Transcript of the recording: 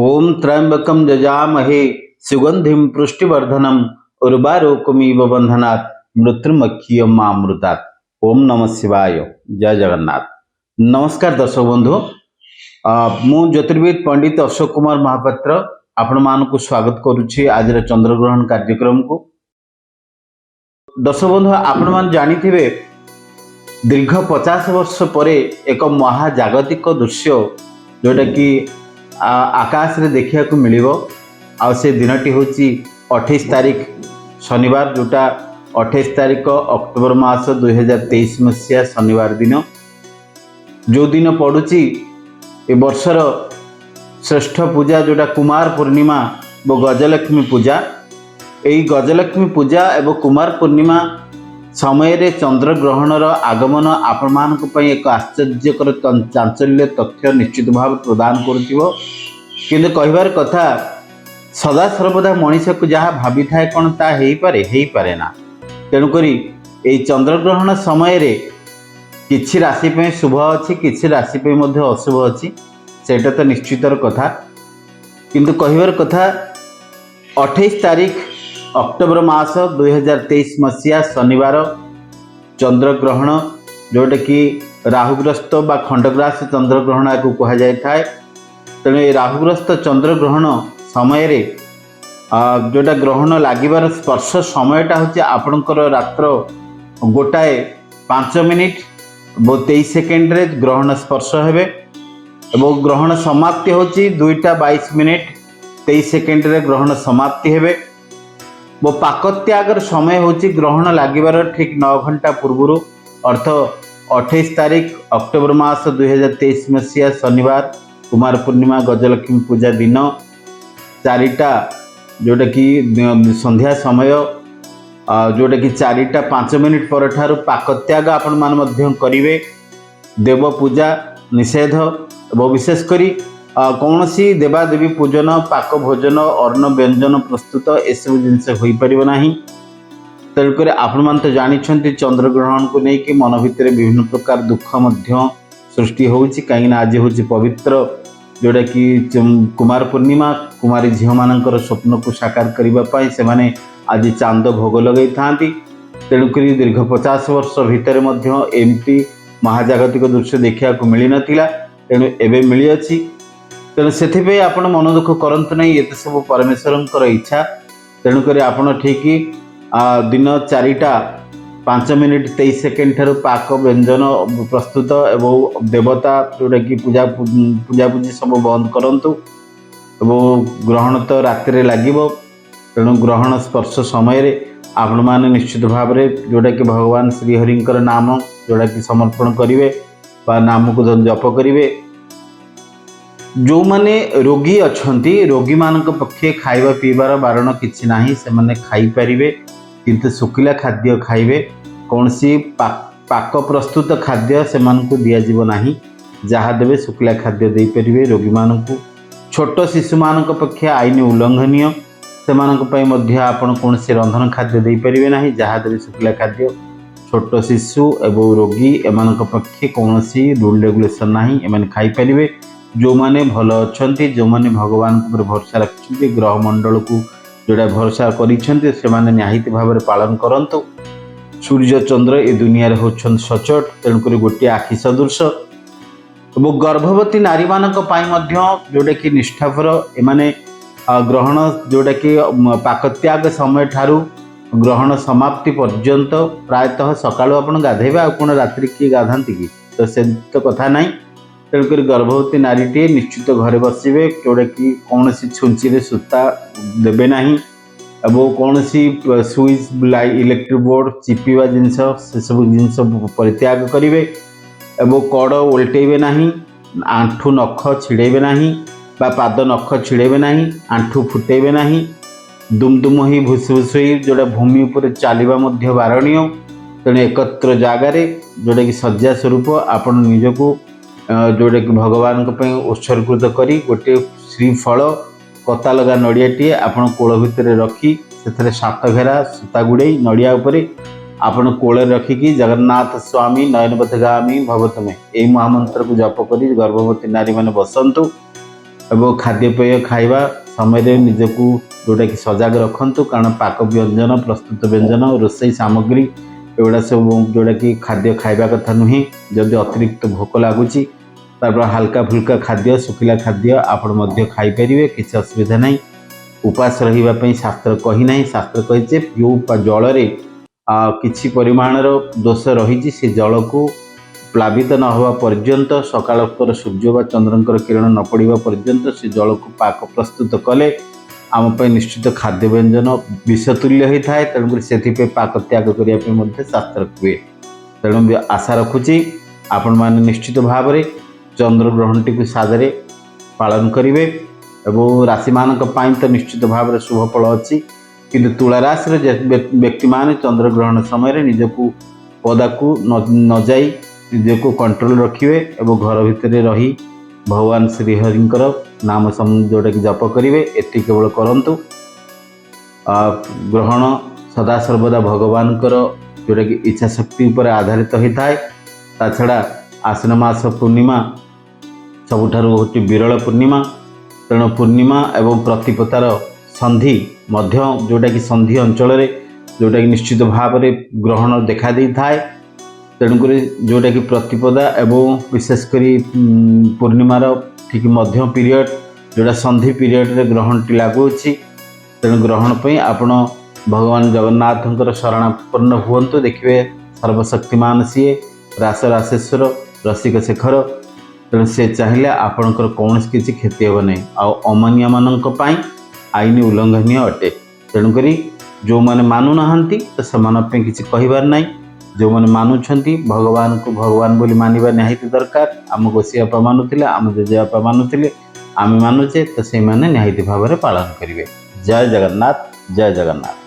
ଓಂ ତ୍ରୟମ୍ବକಂ ଯଜାମହେ ସୁଗନ୍ଧିಂ ପୁଷ୍ଟିବର୍ଦ୍ଧନମ୍ ଉର୍ବାରୁକମିବ ବନ୍ଧନାତ୍ ମୃତ୍ୟୁମୁକ୍ଷୀୟ ମାମୃତାତ୍। ଓମ୍ ନମ ଶିବାୟ। ଜୟ ଜଗନ୍ନାଥ। ନମସ୍କାର ଦର୍ଶକ ବନ୍ଧୁ, ମୁଁ ଜ୍ୟୋତିର୍ବିଦ ପଣ୍ଡିତ ଅଶୋକ କୁମାର ମହାପାତ୍ର ଆପଣମାନଙ୍କୁ ସ୍ୱାଗତ କରୁଛି ଆଜିର ଚନ୍ଦ୍ରଗ୍ରହଣ କାର୍ଯ୍ୟକ୍ରମକୁ। ଦର୍ଶକ ବନ୍ଧୁ, ଆପଣମାନେ ଜାଣିଥିବେ, ଦୀର୍ଘ 50 ବର୍ଷ ପରେ ଏକ ମହାଜାଗତିକ ଦୃଶ୍ୟ ଯେଉଁଟାକି ଆକାଶରେ ଦେଖିବାକୁ ମିଳିବ। ଆଉ ସେ ଦିନଟି ହେଉଛି 28 ତାରିଖ ଶନିବାର, ଯେଉଁଟା 28 ତାରିଖ ଅକ୍ଟୋବର ମାସ 2023 ମସିହା ଶନିବାର ଦିନ, ଯେଉଁଦିନ ପଡ଼ୁଛି ଏ ବର୍ଷର ଶ୍ରେଷ୍ଠ ପୂଜା, ଯେଉଁଟା କୁମାର ପୂର୍ଣ୍ଣିମା ଓ ଗଜଲକ୍ଷ୍ମୀ ପୂଜା। ଏହି ଗଜଲକ୍ଷ୍ମୀ ପୂଜା ଏବଂ କୁମାର ପୂର୍ଣ୍ଣିମା ସମୟରେ ଚନ୍ଦ୍ରଗ୍ରହଣର ଆଗମନ ଆପଣମାନଙ୍କ ପାଇଁ ଏକ ଆଶ୍ଚର୍ଯ୍ୟକର ଚାଞ୍ଚଲ୍ୟ ତଥ୍ୟ ନିଶ୍ଚିତ ଭାବେ ପ୍ରଦାନ କରୁଥିବ। କିନ୍ତୁ କହିବାର କଥା, ସଦାସର୍ବଦା ମଣିଷକୁ ଯାହା ଭାବିଥାଏ, କ'ଣ ତାହା ହେଇପାରେ? ହେଇପାରେ ନା। ତେଣୁକରି ଏହି ଚନ୍ଦ୍ରଗ୍ରହଣ ସମୟରେ କିଛି ରାଶି ପାଇଁ ଶୁଭ ଅଛି, କିଛି ରାଶି ପାଇଁ ମଧ୍ୟ ଅଶୁଭ ଅଛି, ସେଇଟା ତ ନିଶ୍ଚିତର କଥା। କିନ୍ତୁ କହିବାର କଥା, 28 ତାରିଖ ଅକ୍ଟୋବର ମାସ 2023 ମସିହା ଶନିବାର ଚନ୍ଦ୍ରଗ୍ରହଣ, ଯେଉଁଟାକି ରାହୁଗ୍ରସ୍ତ ବା ଖଣ୍ଡଗ୍ରାସ ଚନ୍ଦ୍ରଗ୍ରହଣ ଏହାକୁ କୁହାଯାଇଥାଏ। ତେଣୁ ଏ ରାହୁଗ୍ରସ୍ତ ଚନ୍ଦ୍ରଗ୍ରହଣ ସମୟରେ ଯେଉଁଟା ଗ୍ରହଣ ଲାଗିବାର ସ୍ପର୍ଶ ସମୟଟା ହେଉଛି ଆପଣଙ୍କର ରାତ୍ର 1:05 ମିନିଟ୍ ଓ 23 ସେକେଣ୍ଡରେ ଗ୍ରହଣ ସ୍ପର୍ଶ ହେବେ ଏବଂ ଗ୍ରହଣ ସମାପ୍ତି ହେଉଛି 2ଟା 22 ମିନିଟ୍ 23 ସେକେଣ୍ଡରେ ଗ୍ରହଣ ସମାପ୍ତି ହେବେ ଓ ପାକତ୍ୟାଗର ସମୟ ହେଉଛି ଗ୍ରହଣ ଲାଗିବାର ଠିକ୍ 9 ଘଣ୍ଟା ପୂର୍ବରୁ, ଅର୍ଥ 28 ତାରିଖ ଅକ୍ଟୋବର ମାସ 2023 ମସିହା ଶନିବାର କୁମାର ପୂର୍ଣ୍ଣିମା ଗଜଲକ୍ଷ୍ମୀ ପୂଜା ଦିନ 4ଟା, ଯେଉଁଟାକି ସନ୍ଧ୍ୟା ସମୟ, ଯେଉଁଟାକି 4ଟା 5 ମିନିଟ୍ ପରଠାରୁ ପାକତ୍ୟାଗ ଆପଣମାନେ ମଧ୍ୟ କରିବେ। ଦେବ ପୂଜା ନିଷେଧ ଏବଂ ବିଶେଷ କରି କୌଣସି ଦେବାଦେବୀ ପୂଜନ, ପାକ ଭୋଜନ, ଅନ୍ନ ବ୍ୟଞ୍ଜନ ପ୍ରସ୍ତୁତ, ଏସବୁ ଜିନିଷ ହୋଇପାରିବ ନାହିଁ। ତେଣୁକରି ଆପଣମାନେ ତ ଜାଣିଛନ୍ତି, ଚନ୍ଦ୍ରଗ୍ରହଣକୁ ନେଇକି ମନ ଭିତରେ ବିଭିନ୍ନ ପ୍ରକାର ଦୁଃଖ ମଧ୍ୟ ସୃଷ୍ଟି ହେଉଛି। କାହିଁକିନା ଆଜି ହେଉଛି ପବିତ୍ର ଯେଉଁଟାକି କୁମାର ପୂର୍ଣ୍ଣିମା। କୁମାରୀ ଝିଅମାନଙ୍କର ସ୍ୱପ୍ନକୁ ସାକାର କରିବା ପାଇଁ ସେମାନେ ଆଜି ଚାନ୍ଦ ଭୋଗ ଲଗାଇଥାନ୍ତି। ତେଣୁକରି ଦୀର୍ଘ 50 ବର୍ଷ ଭିତରେ ମଧ୍ୟ ଏମିତି ମହାଜାଗତିକ ଦୃଶ୍ୟ ଦେଖିବାକୁ ମିଳିନଥିଲା, ତେଣୁ ଏବେ ମିଳିଅଛି। ତେଣୁ ସେଥିପାଇଁ ଆପଣ ମନ ଦୁଃଖ କରନ୍ତୁ ନାହିଁ, ଏତେ ସବୁ ପରମେଶ୍ୱରଙ୍କର ଇଚ୍ଛା। ତେଣୁକରି ଆପଣ ଠିକ୍ ଦିନ 4ଟା 5 ମିନିଟ୍ 23 ସେକେଣ୍ଡ ଠାରୁ ପାକ ବ୍ୟଞ୍ଜନ ପ୍ରସ୍ତୁତ ଏବଂ ଦେବତା ଯେଉଁଟାକି ପୂଜାପୂଜି ସବୁ ବନ୍ଦ କରନ୍ତୁ। ଏବଂ ଗ୍ରହଣ ତ ରାତିରେ ଲାଗିବ, ତେଣୁ ଗ୍ରହଣ ସ୍ପର୍ଶ ସମୟରେ ଆପଣମାନେ ନିଶ୍ଚିତ ଭାବରେ ଯେଉଁଟାକି ଭଗବାନ ଶ୍ରୀହରିଙ୍କର ନାମ ଯେଉଁଟାକି ସମର୍ପଣ କରିବେ ବା ନାମକୁ ଜପ କରିବେ। ଯେଉଁମାନେ ରୋଗୀ ଅଛନ୍ତି, ରୋଗୀମାନଙ୍କ ପକ୍ଷେ ଖାଇବା ପିଇବାର ବାରଣ କିଛି ନାହିଁ, ସେମାନେ ଖାଇପାରିବେ, କିନ୍ତୁ ଶୁଖିଲା ଖାଦ୍ୟ ଖାଇବେ। କୌଣସି ପାକ ପ୍ରସ୍ତୁତ ଖାଦ୍ୟ ସେମାନଙ୍କୁ ଦିଆଯିବ ନାହିଁ। ଯାହା ଦେବେ, ଶୁଖିଲା ଖାଦ୍ୟ ଦେଇପାରିବେ ରୋଗୀମାନଙ୍କୁ। ଛୋଟ ଶିଶୁମାନଙ୍କ ପକ୍ଷେ ଆଇନ ଉଲ୍ଲଂଘନୀୟ, ସେମାନଙ୍କ ପାଇଁ ମଧ୍ୟ ଆପଣ କୌଣସି ରନ୍ଧନ ଖାଦ୍ୟ ଦେଇପାରିବେ ନାହିଁ। ଯାହା ଦେବେ, ଶୁଖିଲା ଖାଦ୍ୟ। ଛୋଟ ଶିଶୁ ଏବଂ ରୋଗୀ, ଏମାନଙ୍କ ପକ୍ଷେ କୌଣସି ରୁଲ୍ ରେଗୁଲେସନ୍ ନାହିଁ, ଏମାନେ ଖାଇପାରିବେ। ଯେଉଁମାନେ ଭଲ ଅଛନ୍ତି, ଯେଉଁମାନେ ଭଗବାନଙ୍କ ଉପରେ ଭରସା ରଖିଛନ୍ତି, ଗ୍ରହମଣ୍ଡଳକୁ ଯେଉଁଟା ଭରସା କରିଛନ୍ତି, ସେମାନେ ନିହାତି ଭାବରେ ପାଳନ କରନ୍ତୁ। ସୂର୍ଯ୍ୟ ଚନ୍ଦ୍ର ଏ ଦୁନିଆରେ ହେଉଛନ୍ତି ସଚୋଟ, ତେଣୁକରି ଗୋଟିଏ ଆଖି ସଦୃଶ। ଏବଂ ଗର୍ଭବତୀ ନାରୀମାନଙ୍କ ପାଇଁ ମଧ୍ୟ ଯେଉଁଟାକି ନିଷ୍ଠାପର, ଏମାନେ ଗ୍ରହଣ ଯେଉଁଟାକି ପାକତ୍ୟାଗ ସମୟଠାରୁ ଗ୍ରହଣ ସମାପ୍ତି ପର୍ଯ୍ୟନ୍ତ ପ୍ରାୟତଃ ସକାଳୁ ଆପଣ ଗାଧେଇବେ, ଆଉ କ'ଣ ରାତିରେ କିଏ ଗାଧାନ୍ତି କି? ତ ସେମିତି ତ କଥା ନାହିଁ। ତେଣୁକରି ଗର୍ଭବତୀ ନାରୀଟିଏ ନିଶ୍ଚିତ ଘରେ ବସିବେ, ଯେଉଁଟାକି କୌଣସି ଛୁଞ୍ଚିରେ ସୂତା ଦେବେ ନାହିଁ ଏବଂ କୌଣସି ସୁଇଚ୍, ଇଲେକ୍ଟ୍ରିକ୍ ବୋର୍ଡ଼ ଚିପିବା ଜିନିଷ, ସେସବୁ ଜିନିଷ ପରିତ୍ୟାଗ କରିବେ ଏବଂ କଡ଼ ଓଲଟେଇବେ ନାହିଁ, ଆଣ୍ଠୁ ନଖ ଛିଡ଼େଇବେ ନାହିଁ ବା ପାଦ ନଖ ଛିଡ଼େଇବେ ନାହିଁ, ଆଣ୍ଠୁ ଫୁଟେଇବେ ନାହିଁ। ଦୁମ ଦୁମ ହୋଇ, ଭୁସୁ ଭୁସୁ ହୋଇ ଯେଉଁଟା ଭୂମି ଉପରେ ଚାଲିବା ମଧ୍ୟ ବାରଣୀୟ। ତେଣୁ ଏକତ୍ର ଜାଗାରେ ଯେଉଁଟାକି ଶଯ୍ୟା ସ୍ୱରୂପ ଆପଣ ନିଜକୁ ଯେଉଁଟାକି ଭଗବାନଙ୍କ ପାଇଁ ଉତ୍ସର୍ଗୀକୃତ କରି ଗୋଟିଏ ଶ୍ରୀଫଳ କତା ଲଗା ନଡ଼ିଆଟିଏ ଆପଣ କୋଳ ଭିତରେ ରଖି, ସେଥିରେ ସାତ ଘେରା ସୂତା ଗୁଡ଼େଇ ନଡ଼ିଆ ଉପରେ ଆପଣ କୋଳରେ ରଖିକି "ଜଗନ୍ନାଥ ସ୍ୱାମୀ ନୟନପଥଗାମୀ ଭବତୁମେ" ଏଇ ମହାମନ୍ତ୍ରକୁ ଜପ କରି ଗର୍ଭବତୀ ନାରୀମାନେ ବସନ୍ତୁ। ଏବଂ ଖାଦ୍ୟପେୟ ଖାଇବା ସମୟରେ ନିଜକୁ ଯେଉଁଟାକି ସଜାଗ ରଖନ୍ତୁ, କାରଣ ପାକ ବ୍ୟଞ୍ଜନ, ପ୍ରସ୍ତୁତ ବ୍ୟଞ୍ଜନ, ରୋଷେଇ ସାମଗ୍ରୀ ଏଗୁଡ଼ା ସବୁ ଯେଉଁଟାକି ଖାଦ୍ୟ ଖାଇବା କଥା ନୁହେଁ। ଯଦି ଅତିରିକ୍ତ ଭୋକ ଲାଗୁଛି, ତାପରେ ହାଲକା ଫୁଲକା ଖାଦ୍ୟ, ଶୁଖିଲା ଖାଦ୍ୟ ଆପଣ ମଧ୍ୟ ଖାଇପାରିବେ, କିଛି ଅସୁବିଧା ନାହିଁ। ଉପାସ ରହିବା ପାଇଁ ଶାସ୍ତ୍ର କହିନାହିଁ। ଶାସ୍ତ୍ର କହିছে ଯେଉଁ ଜଳରେ କିଛି ପରିମାଣର ଦୋଷ ରହିଛି, ସେ ଜଳକୁ ପ୍ଲାବିତ ନ ହେବା ପର୍ଯ୍ୟନ୍ତ, ସକାଳର ସୂର୍ଯ୍ୟ ବା ଚନ୍ଦ୍ରଙ୍କର କିରଣ ନ ପଡ଼ିବା ପର୍ଯ୍ୟନ୍ତ ସେ ଜଳକୁ ପାକ ପ୍ରସ୍ତୁତ କଲେ ଆମ ପାଇଁ ନିଶ୍ଚିତ ଖାଦ୍ୟ ବ୍ୟଞ୍ଜନ ବିଷତୁଲ୍ୟ ହୋଇଥାଏ। ତେଣୁକରି ସେଥିପାଇଁ ପାକ ତ୍ୟାଗ କରିବା ପାଇଁ ମଧ୍ୟ ଶାସ୍ତ୍ର କୁହେ। ତେଣୁ ବି ଆଶା ରଖୁଛି ଆପଣମାନେ ନିଶ୍ଚିତ ଭାବରେ ଚନ୍ଦ୍ରଗ୍ରହଣଟିକୁ ସାଦରେ ପାଳନ କରିବେ ଏବଂ ରାଶିମାନଙ୍କ ପାଇଁ ତ ନିଶ୍ଚିତ ଭାବରେ ଶୁଭ ଫଳ ଅଛି। କିନ୍ତୁ ତୁଳା ରାଶିର ବ୍ୟକ୍ତିମାନେ ଚନ୍ଦ୍ରଗ୍ରହଣ ସମୟରେ ନିଜକୁ ପଦାକୁ ନ ଯାଇ ନିଜକୁ କଣ୍ଟ୍ରୋଲ ରଖିବେ ଏବଂ ଘର ଭିତରେ ରହି ଭଗବାନ ଶ୍ରୀହରିଙ୍କର ନାମ ଯେଉଁଟାକି ଜପ କରିବେ, ଏତିକି କେବଳ କରନ୍ତୁ। ଗ୍ରହଣ ସଦାସର୍ବଦା ଭଗବାନଙ୍କର ଯେଉଁଟାକି ଇଚ୍ଛା ଶକ୍ତି ଉପରେ ଆଧାରିତ ହୋଇଥାଏ। ତା ଛଡ଼ା ଆଶ୍ୱିନ ମାସ ପୂର୍ଣ୍ଣିମା ସବୁଠାରୁ ଗୋଟିଏ ବିରଳ ପୂର୍ଣ୍ଣିମା। ତେଣୁ ପୂର୍ଣ୍ଣିମା ଏବଂ ପ୍ରତିପଦାର ସନ୍ଧି ମଧ୍ୟ, ଯେଉଁଟାକି ସନ୍ଧି ଅଞ୍ଚଳରେ ଯେଉଁଟାକି ନିଶ୍ଚିତ ଭାବରେ ଗ୍ରହଣ ଦେଖା ଦେଇଥାଏ। ତେଣୁକରି ଯେଉଁଟାକି ପ୍ରତିପଦା ଏବଂ ବିଶେଷ କରି ପୂର୍ଣ୍ଣିମାର ଠିକ୍ ମଧ୍ୟ ପିରିୟଡ଼, ଯେଉଁଟା ସନ୍ଧି ପିରିୟଡ଼ରେ ଗ୍ରହଣଟି ଲାଗୁଅଛି। ତେଣୁ ଗ୍ରହଣ ପାଇଁ ଆପଣ ଭଗବାନ ଜଗନ୍ନାଥଙ୍କର ଶରଣାପନ୍ନ ହୁଅନ୍ତୁ। ଦେଖିବେ ସର୍ବଶକ୍ତିମାନ ସିଏ, ରାସ ରାସେଶ୍ୱର, ରସିକ ଶେଖର। ତେଣୁ ସେ ଚାହିଁଲେ ଆପଣଙ୍କର କୌଣସି କିଛି କ୍ଷତି ହେବ ନାହିଁ। ଆଉ ଅମାନିଆମାନଙ୍କ ପାଇଁ ଆଇନ ଉଲ୍ଲଂଘନୀୟ ଅଟେ। ତେଣୁକରି ଯେଉଁମାନେ ମାନୁନାହାନ୍ତି ତ ସେମାନଙ୍କ ପାଇଁ କିଛି କହିବାର ନାହିଁ। ଯେଉଁମାନେ ମାନୁଛନ୍ତି, ଭଗବାନଙ୍କୁ ଭଗବାନ ବୋଲି ମାନିବା ନିହାତି ଦରକାର। ଆମ ଗୋସିବାପା ମାନୁଥିଲେ, ଆମ ଜେଜେବାପା ମାନୁଥିଲେ, ଆମେ ମାନୁଛେ, ତ ସେଇମାନେ ନିହାତି ଭାବରେ ପାଳନ କରିବେ। ଜୟ ଜଗନ୍ନାଥ, ଜୟ ଜଗନ୍ନାଥ।